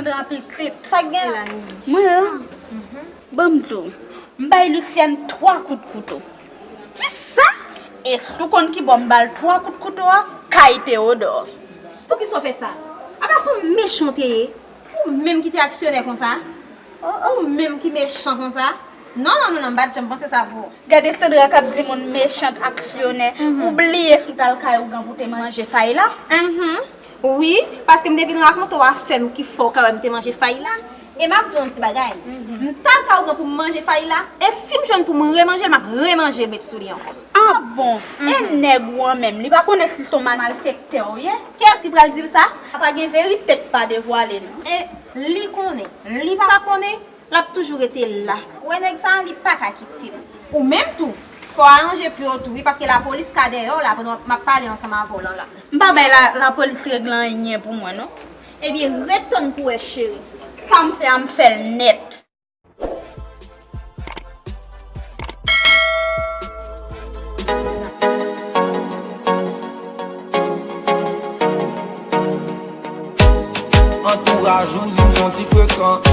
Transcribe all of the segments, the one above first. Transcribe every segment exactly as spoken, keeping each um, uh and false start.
Sandra pitit. Sa k gen la? Mwen an, ban m di w, m bay Lucienne twa kout kouto. Kisa? E si w konn ki bò m ba l twa kout kouto a? Kay Teyodò. Poukisa w fè sa? Apa se yon mechan w te ye? Ou menm ki te aksyonè konsa? Ou menm ki mechan konsa? Non, non, non, non, m pa t janm panse sa pou ou. Gade Sandra k ap di moun mechant aksyonè. Ou bliye si w t al kay ougan pou w te manje fay la? Wi, paske m te vin rakonte w afè m ki fè w ka wè m te manje fay la. E m ap di w yon ti bagay. M t al kay ougan pou m manje fay la. E si m jwenn pou m remanje l, m ap remanje l met sou li ankò. Ah bon? E nèg ou an menm, li pa konnen si se yon malfektè w ye? Kiyès ki pral di l sa? Pa gen verite k pa devwale non. E li konnen, li pa konnen, l ap toujou rete la. Ou wè nèg sa a, li pa ka kite l. Ou menm tou, fò w aranje pye w tou wi, paske lapolis ka dèyè w la pandan m ap pale ansanm avè w lan la. M pa bay la, lapolis regle anyen pou mwen non. Ebyen, ret tann pou w wè cheri. Sa m fè a, m fè l nèt. Antouraj ou di m se yon ti frekan.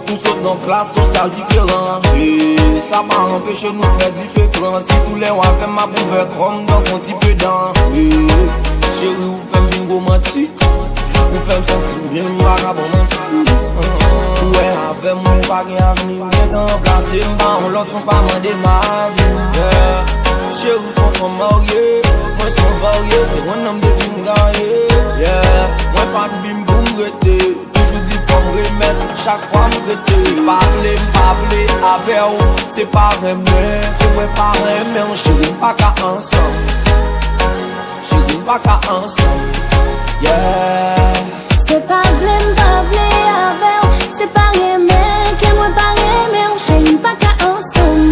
Nou sot nan klas sosyal diferan. E sa pa anpeche nou fè dife pran. Sitou lè w avè m, m ap ouvè kò m tankou yon ti pedan. E cheri, ou fè m vin romantik. Ou fè m santi m byen, m pa ka ba w manti. Ou wè avè m, ou pa gen avni. Ou gentan ranplase m pa yon lòt, se w pa mande m avi. Yeah. Cheri, ou se yon fanm marye, mwen se yon varye, se yon nonm depi m gaye. Yeah. Mwen pa t bi m pou m rete, toujou di fò m remèt, chak fwa m rete. Se pa vle m pa vle avè w, se pa renmen ke mwen pa renmen w, cheri, m pa ka ansanm. Cheri, n pa ka ansanm, yeah. Se pa vle m pa vle avè w, se pa renmen ke mwen pa renmen w, cheri, n pa ka ansanm.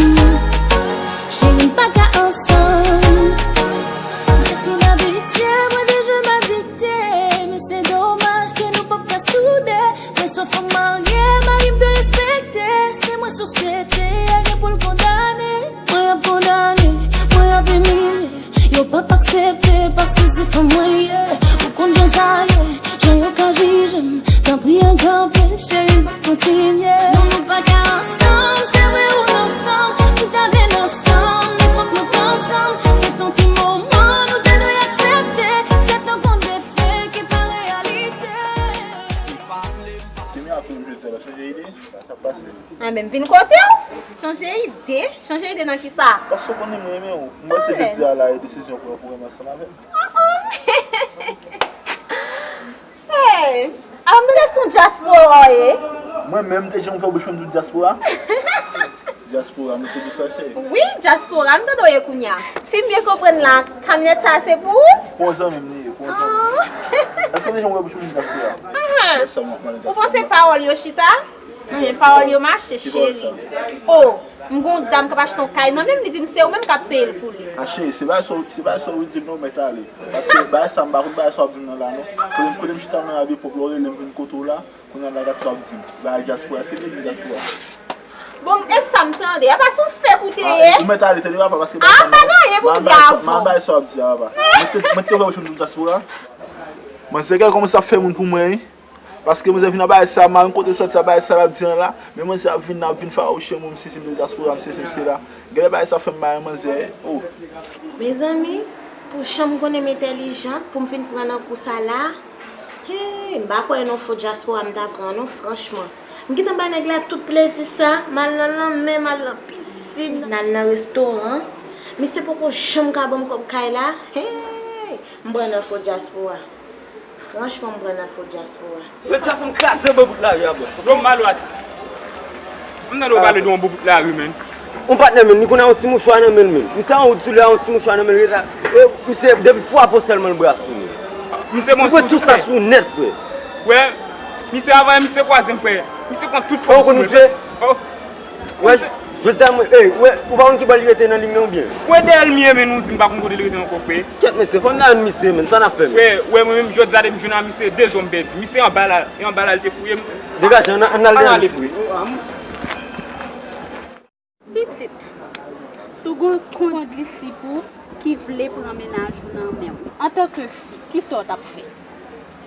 Cheri, n pa ka ansanm. Mwen te fin abitye, mwen te jwenn adikte, men se domaj ke nou p ap ka soude. Mwen se yon fanm marye, mari m dwe respekte, se mwen sosyete a gen pou l kondane. Mwen ap kondane, mwen ap imilye. Yo p ap aksepte paske se fanm mwen ye. Ou konn jan sa ye, jan yo ka jije m. Tanpri ann kanpe, cheri, n pa kontinye. Non, nou pa ka ansanm, se vre ou n ansanm, nou ta vle n ansanm, men fòk nou t ansanm. Se t yon ti moman nou te dwe aksepte, se t yon kont de fe ki pa reyalite. Kenya ap vin jodi a, l ap chanje ide, sa k ap pase? Mwen menm vin kote w, chanje ide. Chanje ide nan kisa? Paske w konnen mwen renmen w. M panse jodi a la e desizyon w pran pou w renmen ansanm avè m. Hey! Alò m tande se yon dyaspora w ye. Mwen menm, te janm fè bouch mwen m di w dyaspora? Dyaspora, m sou dous la cheri. Wi, dyaspora, m tande w ye kounya. Si m byen konprann la, kamyonèt sa a se pou ou? Pou yon zanmi m li ye, pou yon zanmi m. Èske w te janm wè bouch mwen m di w dyaspora? Ou panse pawòl yo chita? Pawòl yo mache, cheri. O, m gen yon dam k ap achte yon kay nan men m, li di m se ou menm k ap peye l pou li. A cheri, se bagay sa w, se bagay sa w di m nan, ou mèt ale. Paske bagay sa, m pa konn bagay sa w ap di m nan la non. Kote m, kote m chita nan Abipòp la, w rele m vin kote w la, kounye a la gad sa w ap di m. Bagay dyaspora, èske m te di w dyaspora? Bon, e sa m tande. Apa se yon fake ou te ye? Ou mèt ale tande papa, paske bagay sa m pa, m pa bay sa w ap di a papa. Mwen te, mwen te wè w jwenn dyaspora. Manzè, gade kòman sa fè moun pou mwen, wi. Paske manzè vin nan bagay sa, m pa konn kote l sòti sa, bagay sa l ap di an la. Men manzè ap vin, ap vin fawouche mwen, m sezi m de dyaspora, m sezi m sela. Genlè bagay sa fè m marye manzè, oh. Mezanmi, pou jan m konnen m entèlijant, pou m fin pran nan kou sa la, hey, m pa kwè non fo dyaspora m ta pran non, franchman. M gentan bay nèg la tout plezi sa, m al nan lanmè, m al nan pisin, m al nan restoran. Misye poko janm ka ban m kòb kay la, hey, m pran nan fo dyaspora. Franchman, m pran nan fo dyaspora. Yo di sa fè m kraze yon bon bout lari a, bòs. Yon mal atis. M tande w pale de yon bon bout lari, menn. Yon patnè, menn, li konn a yon ti mouchwa nan men l, menn. Misye a yon wout sou li, a yon ti mouchwa nan men l, reta. E, misye, depi fwa po sèlman l bwè sou li. Misye bon sou tout sa sou nèt, frè. Frè, misye avan misye kwaze m, frè. Misye konn tout fòm sou mwen. Oh. Wè, jodi a mwen, ey, wè, ou pa konn ki bò li rete nan liy nan oubyen? Wè dèyè l m ye, men nou di m pa konn kote li rete ankò, frè. Kyèt, mesye, fò n al misye, menn, sa n ap fè, menn? Frè, wè, mwen menm, jodi a depi m jwenn a misye, de zo m pèdi. Misye anba la, e anba la l te fouye m. Degaje, ann al, ann al dèyè misye. Pitit, si w gen yon kondisip ou ki vle pran mennaj ou nan men w, antanke fi, kisa w t ap fè?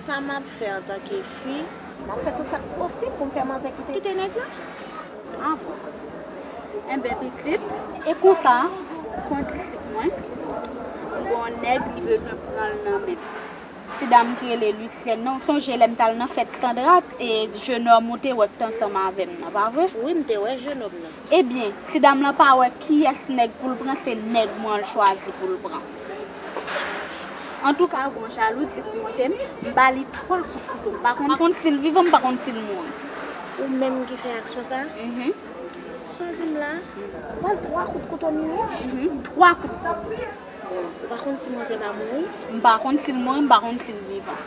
Sa m ap fè antanke fi, M ap fè tout sa k posib pou m fè manzè kite. Kite nèg la? Ah bon. Enben, pitit, e konsa, kont sit mwen, m gen yon nèg, li bezwen pran l nan men m. Ti dam ki rele Lucienne nan, ou sonje lè m t al nan fèt Sandra, e jenòm ou te wè k t ansanm avè m nan, pa vre? Wi, m te wè jenòm nan. Ebyen, ti dam lan pa wè kiyès nèg pou l pran, se nèg mwen l chwazi pou l pran. Antouka, gon jalouzi k monte m, m ba li twa kout kouto. M pa konn si l vivan, m pa konn si l mouri. Ou menm ki fè aksyon sa? Mhm. Sa w di m la? Ou ba l twa kout kouto, Mimi? Mhm, twa kout kouto. Ou pa konn si manzè pa mouri? M pa konn si l mouri, m pa konn si l vivan.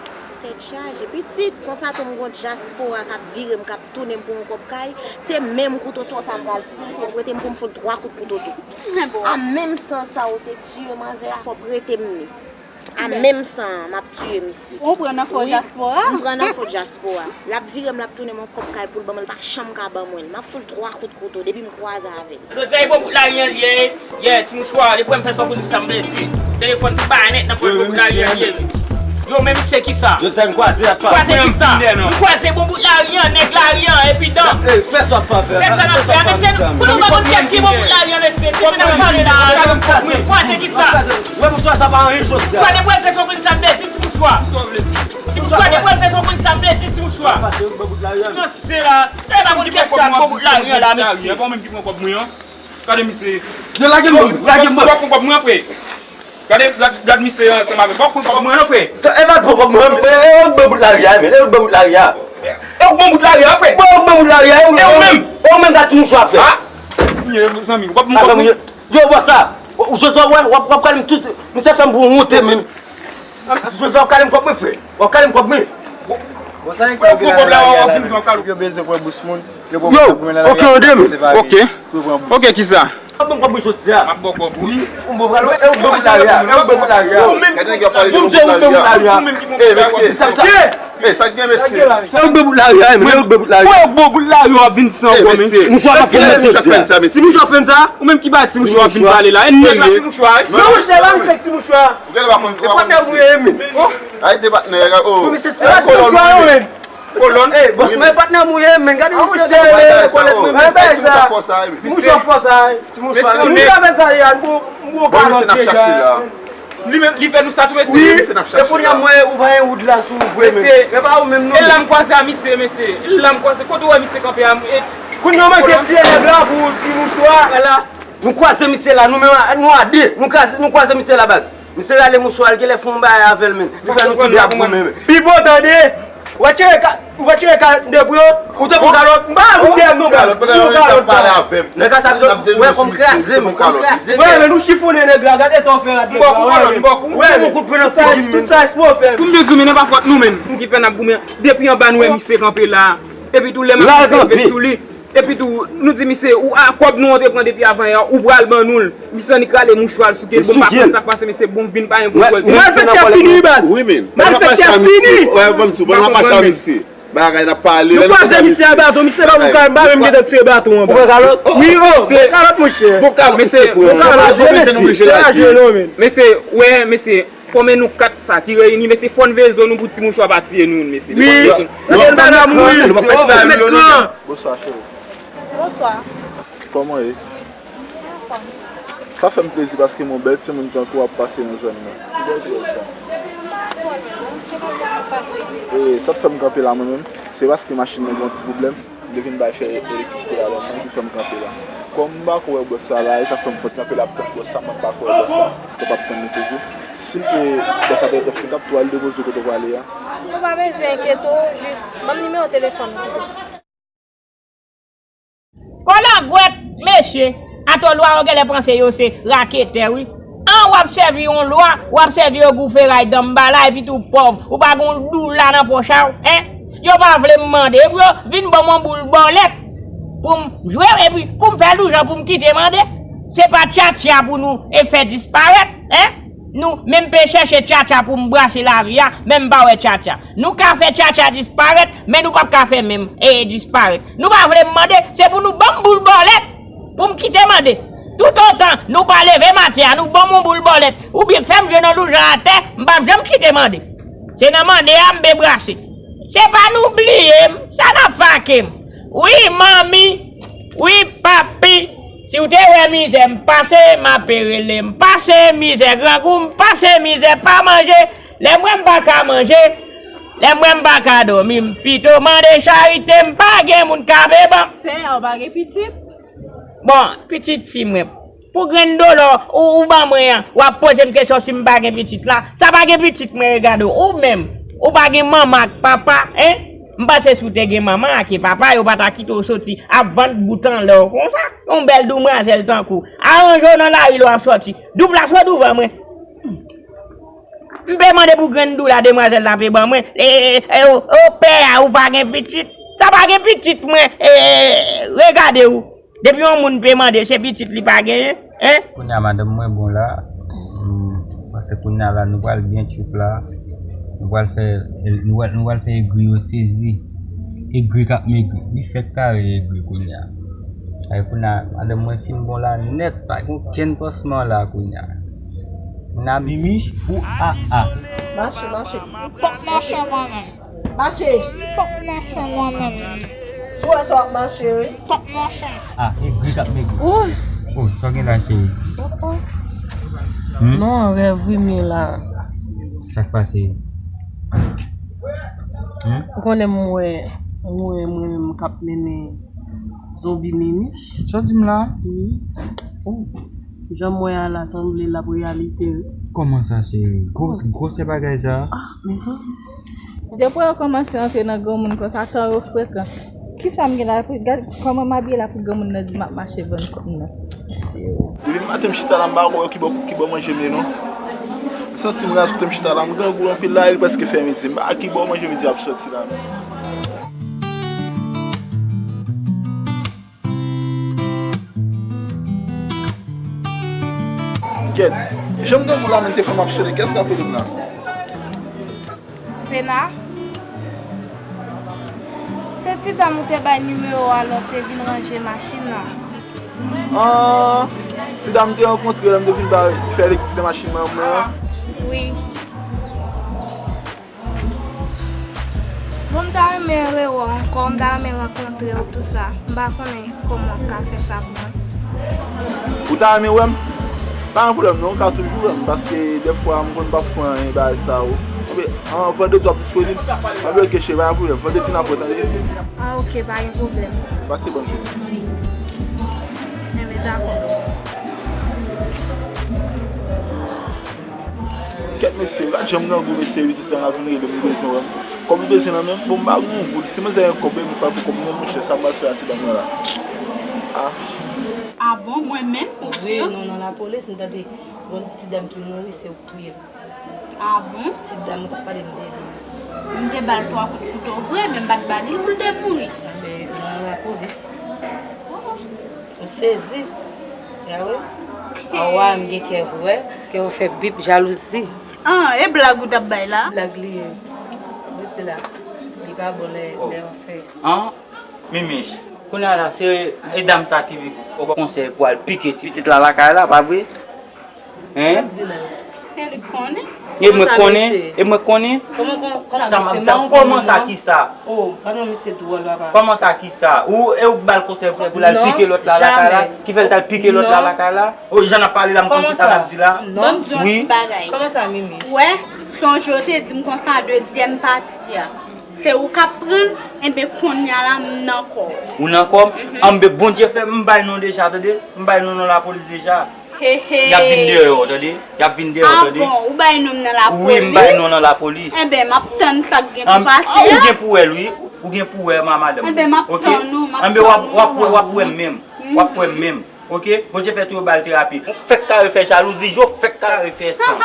Tèt chaje. Pitit, konsa tou m gon dyaspora k ap vire m, k ap tounen m pou yon kòb kay. Se menm kouto sa m pral prete, prete m pou m fout twa kout kouto tou. Men bon. A menm san sa ou te tiye manzè a, fò w prete m li. A menm san an, m ap tiye misye. Ou pran nan fo dyaspora? M pran nan fo dyaspora. L ap vire m, l ap tounen m yon kòb kay pou l ban mwen, l pa janm ka ban mwen l. M ap fout twa kout kouto depi m kwaze avè l. Jodi a, e bon bout lari an li ye. Yè, ti mouchwa, depi w wè m fè sa w konn ki sa m vle di. Telefòn ki bay nèt nan pòch bon bout lari an li ye. Yo, men misye ki sa? Yo, sa m kwaze ap pase. Kwaze ki sa? M kwaze bon bout lari an, nèg lari an, epi dan. Fè sa w ap fè. Fè sa n ap fè a, mesye, nou, konnen w pa konn kiyès ki bon bout lari an, mesye. Se sa n ap pale la. Kwaze ki sa? Wè, mouchwa, sa pa anyen jodi a. Mouchwa, depi w wè m fè sa w konn ki sa m vle di, ti mouchwa. Ti mouchwa, depi w wè m fè sa w konn ki sa m vle di, ti mouchwa. Nan se la, e pa konn kiyès ki ap bon bout lari an la, mesye. Gade misye. Yo, lage m, lage m. Ou pa pran kòb mwen, frè. Gade, gad, gad misye ansanm avè m. Ou pa pran kòb mwen, non, frè. E pa pran kòb mwen, e, e, ou k ban bout lari a, e, e ou k ban bout lari a. E ou k ban bout lari a, frè. Bon, ou k ban bout lari a, e ou menm. E ou menm, gad ti mouchwa, frè. Ye, zanmi, ou pa pran kòb mwen. Yo, wè sa. Ou, Jozè, wè, w ap, w ap kale m tout, misye fè m pou wonte menm. Jozè, w ap kale m kòb mwen, frè. W ap kale m kòb mwen. Bon, sa nèg sa yo gen la, la, la, la. Yo bezwen pran bous moun. Yo, ok, ande m. Ok. Ok, kisa? W ap ban m kòb mwen jodi a. M ap ba w kòb ou. Wi, m ba w kòb ou. E ou ban m kòb la, e ou ban m kòb la. Ou menm ki ban m kòb la. Ou menm ki ban m kòb la. Ey, mesye. Sa, sa. Ey, sa k gen, mesye? Sa w gen la, mesye? Sa w gen bout lari a, men, sa w gen bout lari a. Mwen, w gen bout lari a, w ap vin san kò, men. Mesye, ti mouchwa pa fè mèt jodi a. Ti mouchwa fè sa? Ou menm ki ba ti mouchwa w ap vin pale la. E nèg la ti mouchwa, wi. Non, monchè, pa misye ti mouchwa. Ou gen lè pa konn. E patnè mwen ye, men. Arete patnè, o. Non, men se ti mouchwa, men. Kolòn. Ey, bòs mwen, patnè mwen ye, men. Gade misye, gade kolèg mwen, men. Ti mouchwa fò sa, wi. Ti mouchwa fò sa, wi. Ti mouchwa. Ti mouchwa fè sa, ya, bon, bon, kalòt deja. Li menm, li fè nou sa tou, mesye. Wi, e kounye a mwen, ou pa gen wood la sou ou vre, men. Mesye, e pa ou menm, non. E la m kwaze a misye, mesye. E la m kwaze, kote w wè misye kanpe a, e. Kounye a w manke tiye nèg la pou ti mouchwa. Ala. Nou kwaze misye la, nou menm, nou a de. Nou kwaze, nou kwaze misye la, baz. Misye rale mouchwa, l genlè fè yon bagay avè l, men. Li fè nou toude ap goumen, men. Pipo, tande. Ou pa tire ka, ou pa tire ka de pou yo? Ou te pou kalòt? M pa pou dèyè non, baz. Ou kalòt, baz. Nèg sa, wè kòm kraze m, kòm kraze m. Wè, men nou chifonnen nèg la, gade sa w fè rad nèg la, wè, men. Wè, men kout pwen nan figi m, men. Tout sa, tout sa, pou w fè. Pou m te di w, men, nan pa fòt nou, men. Nou ki fè n ap goumen. Depi anba nou wè misye kanpe la. Epi tou lè m ap vin sou li. Epi tou, nou di misye, ou a kòb nou antre pran depi avan yè, ou pral ban nou l. Misye annik rale mouchwa l souke l. Bon, m pa konn sa k pase, mesye, bon, vin pa gen kontwòl. Malfektè fini, baz. Wi, men. Malfektè fini. Wè, ban m sou, ban m pa chal misye. Bagay n ap pale. Nou kwaze misye a baton, misye pa pou kalòt, m pa menm gentan tire baton anba. Ou pran kalòt? Wi, o, pran kalòt, monchè. Bon kalòt, mesye, bon kalòt, mesye, mesye, wè, mesye. Fò men nou kat sa ki reyini, mesye, fò n veye zo nou pou ti mouchwa pa tiye nou, mesye. Wi, mesye, n pa nan mouri, mesye, o, mèt gran. Bonswa, cheri. Bonswa. Kòman w ye? Anfòm. Sa fè m plezi paske m wè yon bèl timoun tankou w ap pase nan zòn nan. Ki bèl ti bèl sa? E, sa k fè m kanpe la mwen menm, se paske machin nan gen yon ti pwoblèm. Li vin bay fè elektrisite la lontan ki fè m kanpe la. Kòm m pa ko wè bòs la la, e sa fè m fòti kanpe la ap tann bòs la, m pa ko wè bòs la. Èske w p ap tann li toujou? Si l, e, bòs la te fèk ap tou al depoze kote w prale a. Ou pa bezwen enkyete w, jis ban m nimewo telefòn ou pito. Kolangwèt, mesye, atò lwa yo genlè panse yo se raketè, wi. An, w ap sèvi yon lwa, w ap sèvi yo gou feray danmbala, epi tou pòv, ou pa gon doula nan pòch a w, en? Yo pa vle m mande, epi yo vin ban m yon boul bòlèt pou m jwe, epi pou m fè loujan pou m kite mande. Se pa tchatcha pou nou e fè disparèt, en? Nou menm pe chèche tchatcha pou m brase lavi a, men m pa wè tchatcha. Nou ka fè tchatcha disparèt, men nou p ap ka fè menm, e, disparèt. Nou pa vle m mande, se pou nou ban m boul bòlèt pou m kite mande. Toutotan nou pa leve m atè a, nou ban m yon boul bòlèt, oubyen fè m jwe nan loujan atè, m p ap janm kite mande. Se nan mande a m pe brase. Se pa nou bliye m, sa n ap fake m. Wi, manmi, wi, papi, si w te wè mizè m pase, m ape rele m pase, mizè grangou, m pase mizè pa manje, lè m wè m pa ka manje, lè m wè m pa ka dòmi, m pito mande charite, m pa gen moun k ape ban m. Pè a, ou pa gen pitit? Bon, pitit fi mwen, pou grenn dola ou, ou ban mwen an, w ap poze m kesyon si m pa gen pitit la. Sa pa gen pitit mwen regade w. Ou menm, ou pa gen manman ak papa, en? M panse si w te gen manman ak papa, yo pa ta kite w soti ap vant bout anlè w konsa. Yon bèl doumwazèl tankou w. Aranje w nan lari lè w ap soti. Doub la sot douvan mwen. M pe mande pou grenn dola demwazèl la pe ban mwen. E, e, e, o, o, pè a, ou pa gen pitit? Sa pa gen pitit mwen. E, e, e, regade w. Depi yon moun pe mande, se pitit li pa genyen, en? Kounye a, madanm mwen bon la. Hmm, paske kounye a la, nou pral byen tchoup la. Nou pral fè, nou pral, nou pral fè egri yo sezi. Egri k ap megri. Li fèk kare egri kounye a. Ay, kounye a, madanm mwen fin bon la nèt. Pa gen okenn pansman la kounye a. Kounye a, Mimich pou A A. Mache, mache. Pòk mache mwen menm. Mache. Pòk mache mwen menm. Sou wè sa w ap mache, wi. Pòk mache. Ah, egri k ap megri. Woy. Oh, sa w gen la, cheri? Oh, oh. Hmm? Non, rèv wi, men la. Sa k pase? Hmm? Ou konnen m wè, m wè mwen menm k ap mennen zonbi Mimich. Sa w di m la? Wi. Oh. Jan m wè a la, sanble l ap reyalite, wi. Kòman sa, cheri? Gwòs, gwòsè bagay sa? Ah, mezanmi. Depi yo kòmanse antre nan granmoun konsa, tan yo frekan. Kisa m gen la pou, gad kòman m abiye la pou granmoun nan di m ap mache vann kò m nan. Mesye o. Depi maten m chita la, m pa konn ki bò, ki bò manje m ye non. M santi m raz kote m chita la, m grangou anpil la, e li prèske fè midi. M pa ki bò manje midi ap soti la non. Kèt. Jan m grangou la menm te fè m ap sone, kiyès k ap rele m la? Sena. Se ti dam ou te bay nimewo a lè w te vin ranje machin nan. Ah, ti dam m te rankontre lè m te vin bay, fè elektrisite machin mwen an. Wi. Bon, m ta renmen rewè w ankò, m ta renmen rankontre w, tou sa. M pa konnen kòman w ka fè sa pou mwen. Ou ta renmen wè m? Pa gen pwoblèm non, ou ka toujou wè m, paske dèfwa m konn p ap fè anyen bagay sa yo. Ebyen, an, vandredi w ap disponib? Anben, oke, cheri, pa gen pwoblèm. Vandredi n ap wè, tande? Ah, oke, pa gen pwoblèm. Pase bòn jounen. Enben, dakò. Kèt mesye, gad jan m grangou mesye, epi di sa n ap vin rele m, li bezwen wè m. Kòb li bezwen nan men m, bon, m pa gen yon goud. Si manzè gen kòb, epi m pral pou kòb mwen, monchè, sa m pral fè a ti dam nan la? Ah. Ah bon, mwen menm? Wi, nou nan lapolis, m tande yon ti dam ki mouri, se ou k touye l. Ah bon? Ti dam ou t ap pale m de li. M te ba l twa kout kouto vre, men m pa t ba li l pou l te mouri. Men nou nan lapolis. M sezi. Gade. Awa, m gen kè vre, kè w fè bip, jalouzi. Ah, e blag ou t ap bay la? Blag li ye. Rete la. Li pa bon lè, lè w fè. An, Mimich, kounye a la, se e dam sa ki vin o konsèy pou al pike ti pitit la lakay la, pa vre? Hein? Sa di la? E li konnen? E mwen konnen, e mwen konnen. Kòman, kòman, kòman sa, kòman sa ki sa? Oh, pa nan misye dwòl, papa. Kòman sa ki sa? Ou, e ou k ba l konsèy pou l al pike lòt la lakay la? Ki fè l t al pike lòt la lakay la? Oh, jan n ap pale la, m konn ki sa n ap di la. Non. Wi. Kòman sa, Mimi? Wè, sonje w te di m konsa, dezyèm pati a. Se ou k ap pran l, enben kounye a la, m nan kò w. Ou nan kò m? Mhm. Anben, Bondye fè m bay non deja, tande? M bay non nan lapolis deja. He, he. Y ap vin dèyè w, tande? Y ap vin dèyè w, tande? Ah bon, ou bay non m nan lapolis? Wi, m bay non nan lapolis. Enben, m ap tann sa k gen pou pase a. Ou gen pou wè l, wi. Ou gen pou wè, ma, madanm. Enben, m ap tann ou, m ap tann ou. Anben, w ap, w ap wè, w ap wè m menm. W ap wè m menm. Oke? Bondye fè tou yo ba l terapi. Ou fèk ka refè jalouzi, yo fèk ka refè san.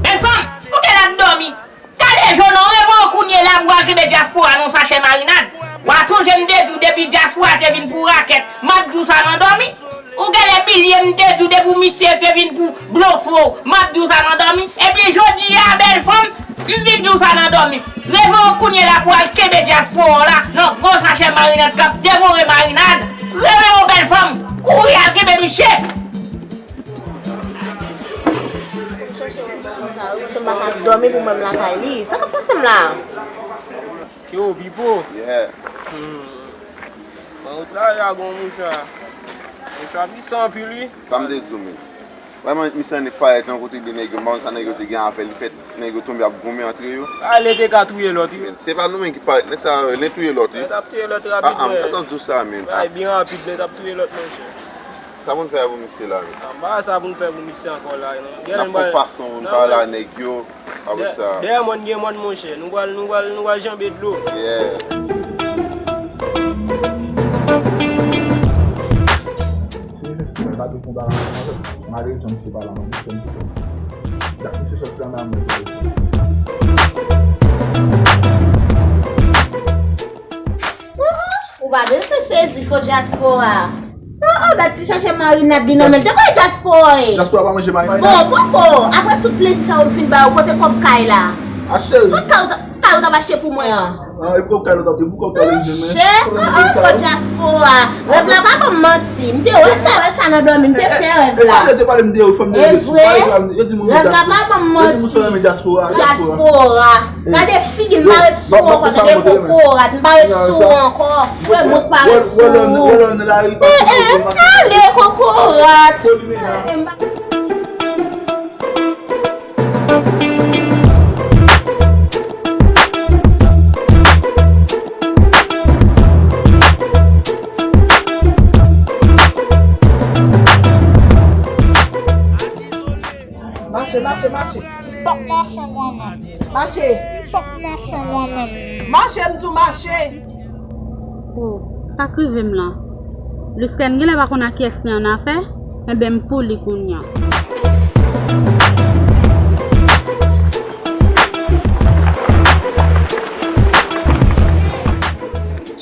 Bèl fanm, ou genlè ap dòmi. Gade je w non, reve w kounye la pou w al kenbe dyaspora nan yon sachè marinad. W a sonje m te di w depi dyaspora te vin pou rakèt, m ap di w sa nan dòmi. Ou genlè bliye m te di w depi w misye te vin pou blofe w, m ap di w sa nan dòmi. Epi jodi a, bèl fanm, m vin di w sa nan dòmi. Reve w kounye la pou w al kenbe dyaspora w la nan gwo sachè marinad k ap devore marinad. Reve w bèl fanm, kouri al kenbe misye. Monchè, m pa ka dòmi pou mwen m lakay li. Sa k ap pase m la? Yo, Bibo. Yeah. Hmm. Mwen wout la, ya gon mouchwa. Mouchwa pwisan anpil, wi. Sa m te di w, men. Vrèman, misye annik parèt yon kote de nèg yo, m pa konn sa nèg yo te gen avè l, li fè nèg yo tonbe ap goumen antre yo. A, li te ka touye lòt, wi. Men, se pa nou menm ki parèt, nèg sa, li touye lòt, wi. Li t ap touye lòt rapid, a, a, m t ap di w sa, men. Bagay byen rapid, li t ap touye lòt, monchè. Sa pou n fè pou misye la, men? Anba sa pou n fè pou misye ankò la, non. N ap fè fason pou n pale a nèg yo. Apre sa. Dèyè mòn gen mòn, monchè. Nou pral, nou pral, nou pral janbe dlo. Yeah. Si misye si mwen pa te konba la, malere jan misye pale a mwen, misye m pito. Dat misye sòti la nan mwen. Ou pa bezwen sezi, fo dyaspora. Oh, oh, gad ti chache marinad li nan men l. Te kwè dyaspora ye. Dyaspora pa manje marinad. Bon, poko. Apre tout plezi sa ou fin ba yo, kote kòb kay la? Achte. Kot kay ou ta, kay ou t ap achte pou mwen an? Ah, e pou kòb kay la w t ap di, pou kòb kay la. Monchè, oh, oh, fo dyaspora. Rèv la pa ban m manti. M te wè sa, wè sa nan dòmi, m te fè rèv la. E vre? Rèv la pa ban m manti. Dyaspora. Gade figi m pa ret sou ou ankò, tande kokorat, m pa ret sou ou ankò. Wè mwen pa ret sou ou. Eh, eh, ale kokorat. Eh, eh, m pa Mache, mache, mache. Fòk mache mwen menm. Mache. Fòk mache mwen menm. Mache, m di w mache. Oh, sa k rive m lan? Lucienne genlè pa konn ak kiyès li annafè? Enben, m pou li kounye a.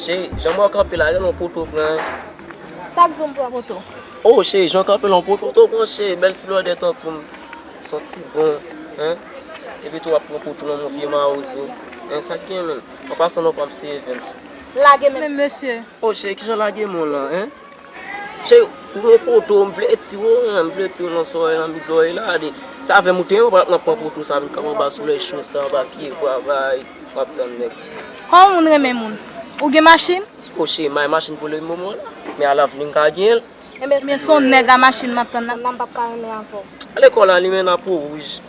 Cheri, jan m wè w kanpe la, gen yon poto pran. Sa k di w m pran poto? Oh, cheri, jan w kanpe la, yon poto, poto pran, cheri, bèl ti blòdè tankou m. Santi bon, hein? Epi tou w ap pran poto nan yon vye mawozo. Hein, sa k gen menm? An pasan non pa m se Evens. Lage men mesye. Oh, cheri, kijan lage men w lan, hein? Cheri, ou yon poto, m vle tire w, hein, m vle tire w nan sòrèy, nan mizòrèy la, de. Sa avè m ou te ye, w ap nan pran poto sa, vin kanpe anba solèy cho sa, anba pye bwa, bay, w ap tann nèg. Kòman moun renmen moun? Ou gen machin? Oh, cheri, m pa gen machin pou le moman la, men alavni m ka gen l. Ebyen, se yon nèg a machin m ap tann la. Nan m p ap ka renmen avè w. Lekòl la, li men nan po wouj.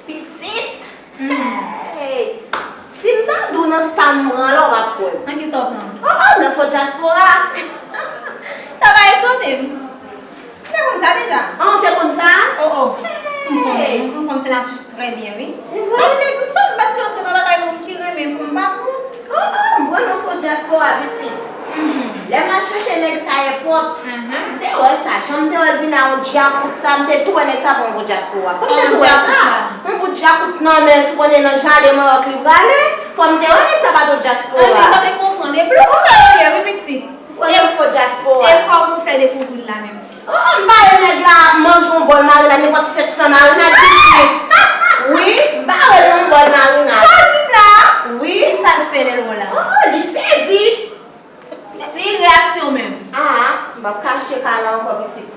Pitit! Hey! Si m ta di w nan sa m pran la, w p ap kwè m. Nan kisa w pran? Oh, oh, nan fo dyaspora! Sa pa etone m. M te konn sa deja. Ah, w te konn sa? Oh, oh. M konnen, m konn se Natus trè byen, wi. Ou vre? Mwen te di w sa, m pa t vle antre nan bagay moun ki renmen pou m pa twò. Oh, oh, m pran nan fo dyaspora, pitit. Mhm. Lè m al chèche nèg sa èpòt, mhm, m te wè sa. Jan m te wè l vin a yon djakout sa, m te tou wè nèg sa pran yon bout dyaspora. Kòm m te tou wè sa, yon bout djakout nan men l, sou konnen nan jaden Mawòk li prale. Kòm m te wè nèg sa pa t yon dyaspora. Anben, sa te konprann. E blofè w ye, wi, pitit. Ou pran nan fo dyaspora. E kòman w fè dekouvri l la menm? Oh, oh, m bare nèg la ap manje yon bòl marinad, nenpòt sèt san marinad, pitit. Wi, m bare l yon bòl marinad. Sa w di m la? Wi. Kisa l fè lè l wè w la? Oh, oh, li sezi. Di reyaksyon w menm. Ah, m p ap ka achte kay la ankò, pitit.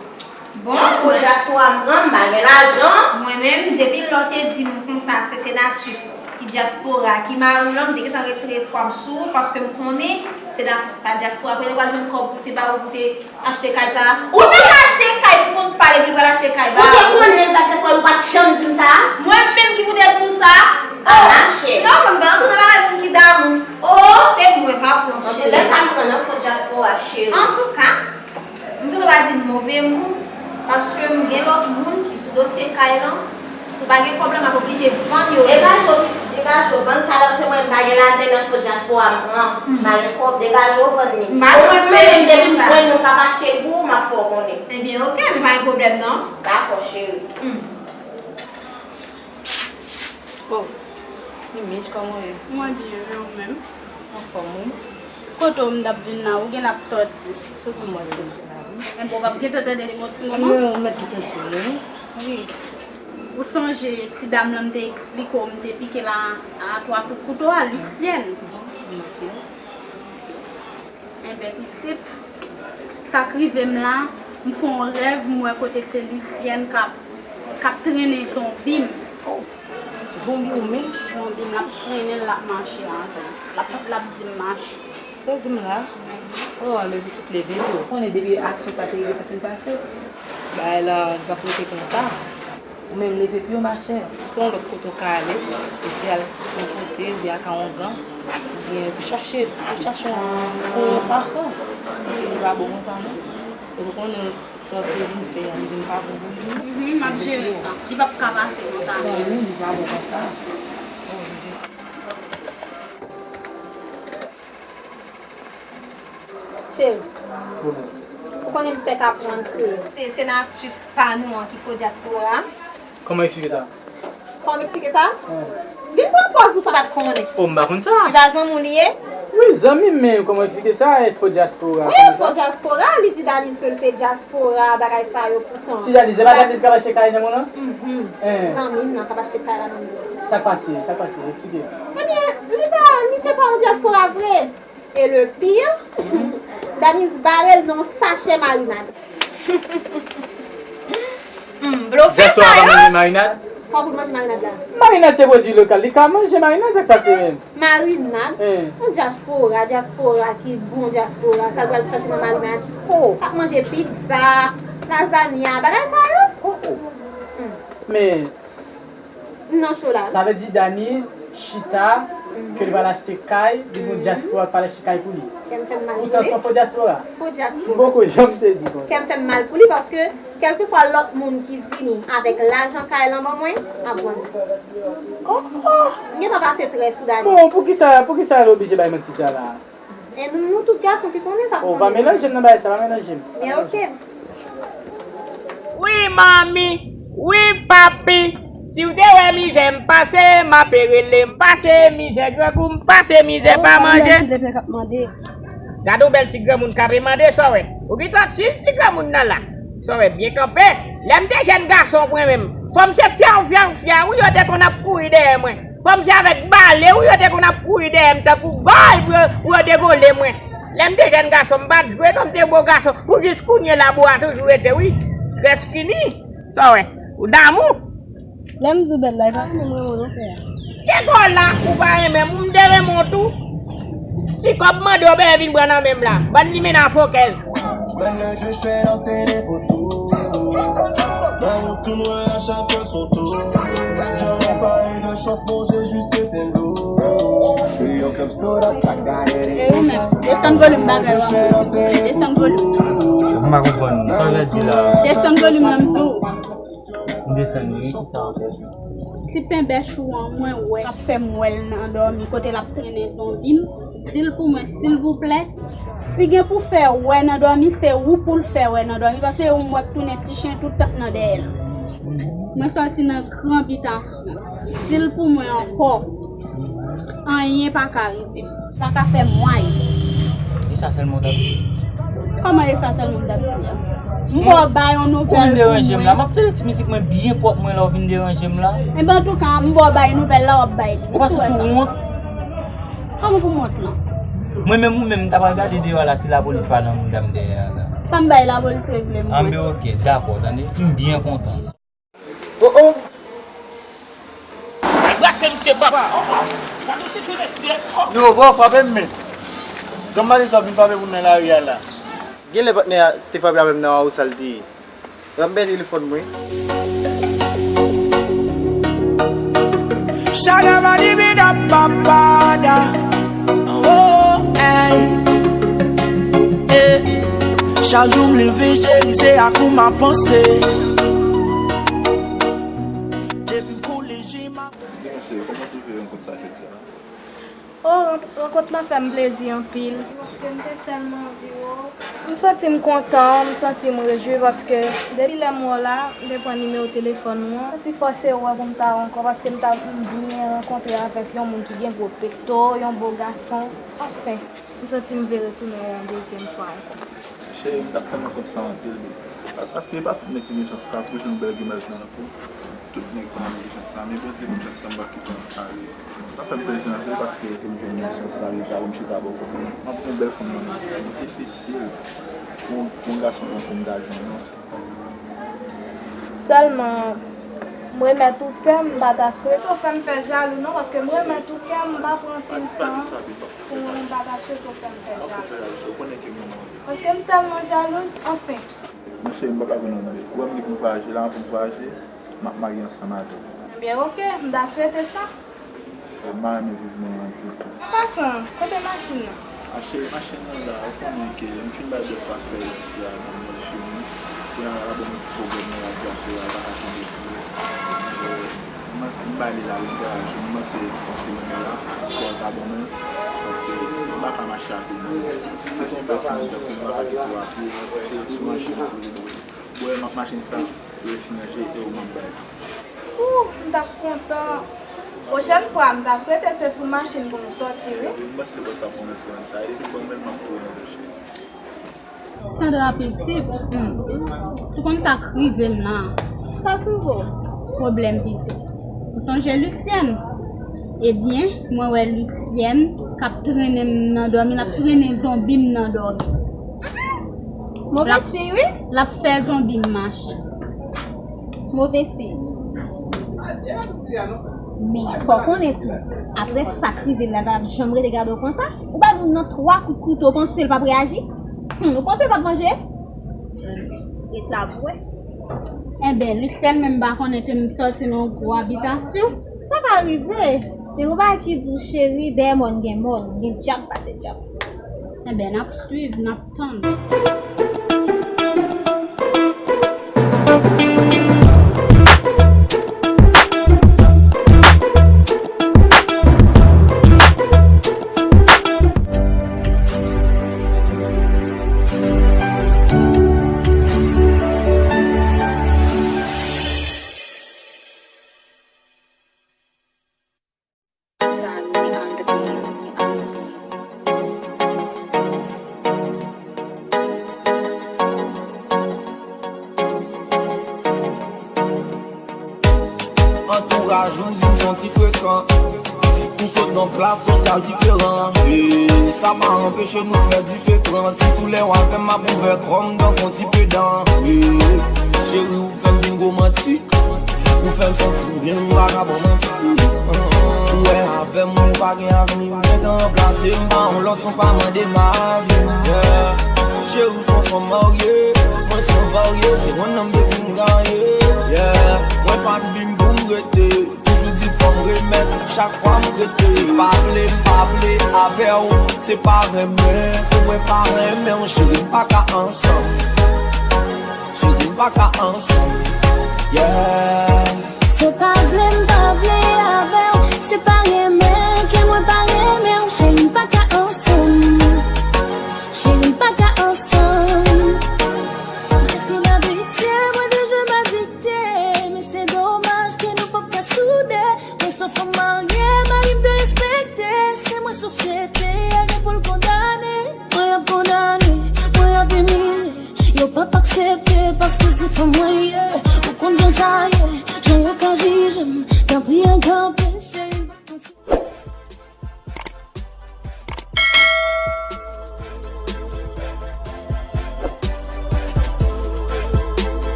Bon, fo dyaspora m pran, m pa gen lajan. Mwen menm, depi lè w te di m konsa, se Senatus ki dyaspora, ki mari w lan, m te gentan retire espwa m sou ou, paske m konnen Senatus pa dyaspora. Kote w al jwenn kòb pou te ba ou pou te achte kay sa a? Ou te ka achte kay pou konn pale, epi l pral achte kay ba ou. Ou te konnen l pa t dyaspora, ou pa t janm di m sa? Mwen menm ki pou te di w sa? Ah, mache. Non, mwen m pa rantre nan bagay moun ki damou. Oh! Se mwen, pa pran, cheri. Lè sa m pran nan fo dyaspora, cheri. Antouka, m sot pa di m move moun, paske m gen lòt moun ki sou dosye kay lan. Si w pa gen pwoblèm, m ap oblije vann yo. Degaje w, pitit, degaje w, vann kay la, paske mwen m pa gen lajan, nan fo dyaspora m pran. M pa gen kòb, degaje w, vann li. M pa... Omwen mwen menm, depi m jwenn yon k ap achte l pou ou, m ap fè w konnen. Ebyen, oke, m pa gen pwoblèm, non. Dakò, cheri. Hmm. Oh, Mimich, kòman w ye? Mwen byen, e ou menm? Anfòm, wi. Kote w m t ap vin la, ou gen l ap sòti? Soti m wè soti la, wi. Enben, w p ap gentan tande li yon ti moman? Mwen, ou mèt gentan di m, wi. Wi. Ou sonje ti dam lan m te eksplike w, m te pike l a, a twa kout kouto a, Lucienne? Bon, m ok. Enben, pitit, sa k rive m la, m fè yon rèv, m wè kote se Lucienne k ap, k ap trennen zonbi m. Oh, zonbi w menm? Zonbi m, l ap trennen l, l ap mache ankò. L ap, l ap di m mache. Sa w di m la? Oh, men pitit leve tou. Ou konnen depi aksyon sa te rive te fin pase, bagay la li p ap rete konsa. Ou menm leve pye w, machè. Si se yon lòt kote w ka ale, eseye al yon kote, oubyen al ka yon gang, oubyen pou chache, pou chache yon, fè yon fason. Paske li pa bon konsa, non. Paske w konnen sa w te vin fè a, li vin pa bon pou li, non. Mhm, m ap jere sa. Li p ap ka pase konsa. Zanmi, li pa bon konsa. Cheri, ou konnen m fèk aprann kreyòl. Se senatris pa nou an ki fo dyaspora. Kòman eksplike sa? Kòman m eksplike sa? Vin pran pòz ou pa t konnen. Oh, m pa konn sa. Li pa zanmi w li ye? Wi, zanmi m, men kòman eksplike sa, fo dyaspora? Wi, fo dyaspora, li di Daniz ke l se dyaspora, bagay sa yo poutan. Ki Daniz? Se pa Daniz k ap achte kay nan mòn nan? Mhm. Zanmi m nan k ap achte kay la nan mòn nan. Sa k pase? Sa k pase? Eksplike. Ebyen, li pa, misye pa yon dyaspora vre. E le pire, Daniz bare l nan yon sachè marinad. Hmm, blofè sa yo. Dyaspora pa manje marinad? Kòman pou l manje marinad la? Marinad se pwodui lokal, li ka manje marinad, sa k pase menm? Marinad? Yon dyaspora, dyaspora ki bon dyaspora, sa l pral chache nan marinad? Oh. K ap manje pizza, lazanya, bagay sa yo. Oh, oh. Hmm. Men, nan cho la. Sa vle di Daniz chita, ke li pral achte kay, li gon dyaspora k pral achte kay pou li. Kè m fè m mal. Poutan se yon fo dyaspora. Fo dyaspora. M poko janm sezi konsa. Kè m fè m mal pou li paske kèlkeswa lòt moun ki vini avèk lajan kay lan ban mwen, m ap vann. Oh, oh. M gentan pase trè sou Daniz. Bon, poukisa, poukisa l oblije bay manti sa la? E nou, nou tout gason ki konnen sa. Oh, pa melanje m nan bagay sa, pa melanje m. Men oke. Wi, manmi. Wi, papi. Si w te wè mizè m pase, m ape rele m pase, mizè grangou m pase, mizè pa manje. Gade yon bèl ti granmoun k ape mande, sa w wè. Ou gentan tchil ti granmoun nan la. Sa w wè, byen kanpe. Lè m te jèn gason mwen menm, fò m se fyaw, fyaw, fyaw, wi, yo te konn ap kouri dèyè mwen. Fò m se avèk bale, wi, yo te konn ap kouri dèyè m tankou gòl pou yo, pou yo degole mwen. Lè m te jèn gason, m pa t jwe non, m te bo gason. Pou jis kounye la, bo a toujou rete, wi. Trè skinny. Sa w wè? Ou damou? Lè m di w bèl la, e pa renmen m renmen w non, frè. Se kò la, ou pa renmen m, m te renmen w tou. Ti kòb mande w, bèbè vin pran nan men m la. Bann limena fokèz. E ou menm, desann volim bagay w ap fè. Desann volim. M pa konprann. Sa w vle di la? Desann volim nan m di w. M desann li, wi, ki sa w fè? Ti pen bèch ou an, mwen wè, l ap fè m wè l nan dòmi, kote l ap trennen zonbi m. Di l pou mwen, silvouplè. Si gen pou fè wè nan dòmi, se ou pou l fè wè nan dòmi, paske ou m wè k tounen ti chen tout tan nan dèyè l. Mwen sòti nan gran bitasyon. Di l pou mwen ankò. Anyen pa ka rive m. Sa ka fè m may. E sa sèlman w t ap di? Kòman e sa sèlman m t ap di a? M ba w bay yon nouvèl pou mwen. Ou vin deranje m la. M ap tande ti mizik mwen byen pwòp mwen la, ou vin deranje m la. Enben, antouka, m ba w bay nouvèl la, w ap bay li. Ou pa santi w wont? Kòman pou m wont lan? Mwen menm ou menm, m ta pral gade deyò la si lapolis pa nan mouda m dèyè a la. Sa m bay lapolis regle m, mwen. Anben, oke, dakò, tande. M byen kontan. Oh, oh. Brase misye, papa. Oh, oh. Gade yon ti tou mesye. Oh. Yo, bro, frape m, men. Kòman sa w vin frape moun nan lari a la? Genlè patnè a te frape avè m nan, ou sa l te ye. L ap bay telefòn mwen. Shadabadibidababada. Oh, hey. Eh. Chak jou m leve, cheri, se ak ou m ap panse. Depi m koule je m ap. Kòman w twouve rankont sa jodi a? Oh, rankont lan fè m plezi anpil. Paske m te tèlman anvi wè w. M santi m kontan, m santi m rejwi paske depi lè m wè w la, m te pran nimewo telefòn ou an. M santi fòse wè pou m ta wè w ankò paske m ta, m byen rankontre avèk yon moun ki gen gwo pekto, yon bo gason. Anfen, m santi m vle retounen wè w yon dezyèm fwa ankò. Cheri, m t ap tèlman kontan anpil wi. Paske e pa tout nèg ki gen chans sa pou jwenn bèl imaj nan lakou. Tout nèg pa gen chans sa, men Bondye ban m chans sa, m p ap kite l ale. Sa fè m plezi anpil paske pou m jwenn yon chans sa, li ta pou m chita bò kote m. M ap gen yon bèl fanm nan men m. Li difisil pou, pou yon gason tankou m ta jwenn yon. Sèlman, Remèt ou kè m, m pa ta swete w fè m fè jalou non, paske m remèt ou kè m, m pa pran anpil tan pou mwen, m pa ta swete w fè m fè jalou. Paske m tèlman jalouz, anfen. Monchè, m pa ka konn anmwey. Ou wè m li pou m vwayaje la, anvan m vwayaje, m ap marye ansanm avè w. Ebyen, oke, m ta swete sa. E, m pa renmen viv nan ditou. An pasan, kote machin nan? A cheri, machin nan la, ou konnen ke m fin bay bòs la sèvis la nan mwen fini. Kounye a la ban mwen ti pwoblèm nan, radyatè a pa ka tonbe tou. E, m panse m ba li la, li nan garaj, m panse yon semèn la, si w pa ban mwen, paske m pa ka mache a pye non. Se te yon bèl ti moto, m pa ka kite w a pye, se sou machin, si w vle. Bwè, m ap machin sa, lè fini anje e ou m ap bay. Ooh, m t ap kontan. Pwochèn fwa, m ta swete se sou machin pou m sòti, wi. Wi, m panse bò sa pou mwen semèn sa, epi ban mwen m ap tounen, monchè. Sandra pitit, hmm. Ou konn sa k rive m lan? Sa k rive w? Pwoblèm pitit. Ou sonje Lucienne? Ebyen, mwen wè Lucienne k ap trennen m nan dòmi, l ap trennen zonbi m nan dòmi. Move siy, wi. L ap fè zonbi m mache. Move siy. Men, fò w konnen tou, apre sa k rive la, pa janm rete gade w konsa. Ou bay moun nan twa kout kouto, w panse l p ap reyaji? Hmm, ou panse l p ap vanje? Ret la pou wè. Enben, Lucienne menm pa konnen ke m sòti nan yon gwo abitasyon. Sa ka rive. Men gon bagay ki di w, cheri, dèyè mòn gen mòn, gen dyab pase dyab. Enben, n ap swiv, n ap tann. Antouraj ou di m son ti frekan. M sot nan klas sosyal diferan. E sa pa anpeche nou fè dife pran. Sitou lè w avè m, m ap ouvè kò m tankou yon ti pedan. E cheri, ou fè m vin romantik. Ou fè m santi m byen, m pa ka ba w manti. Ou wè avè m, ou pa gen avni. Ou gentan ranplase m pa yon lòt, son pa mande m avi. Yeah. Cheri, ou son fanm marye. Mwen san varye, se yon nonm de fin ganye. Yeah. Mwen pa t vin pou m rete. Toujou di fò m remèt, chak fwa m rete. Se pa vle, m pa vle avè w. Se pa renmen, ke mwen pa renmen w, cheri, m pa ka ansanm. Cheri, m pa ka ansanm. Yeah. Se pa vle, m pa vle avè w. Se pa renmen, ke mwen pa renmen w, cheri, m pa ka ansanm. Cheri, m pa ka ansanm. Mwen te fin abitye, mwen te jwe m adikte. Men se domaj ke nou p ap ka soude. Mwen se yon fanm marye, mari m te respekte. Se mwen sosyete a gen pou l kondane. Mwen ap kondane, mwen ap imilye. Yo p ap aksepte paske se fanm mwen ye. Ou konn jan sa ye, jan yo ka jije m. Tanpri, ann kanpe,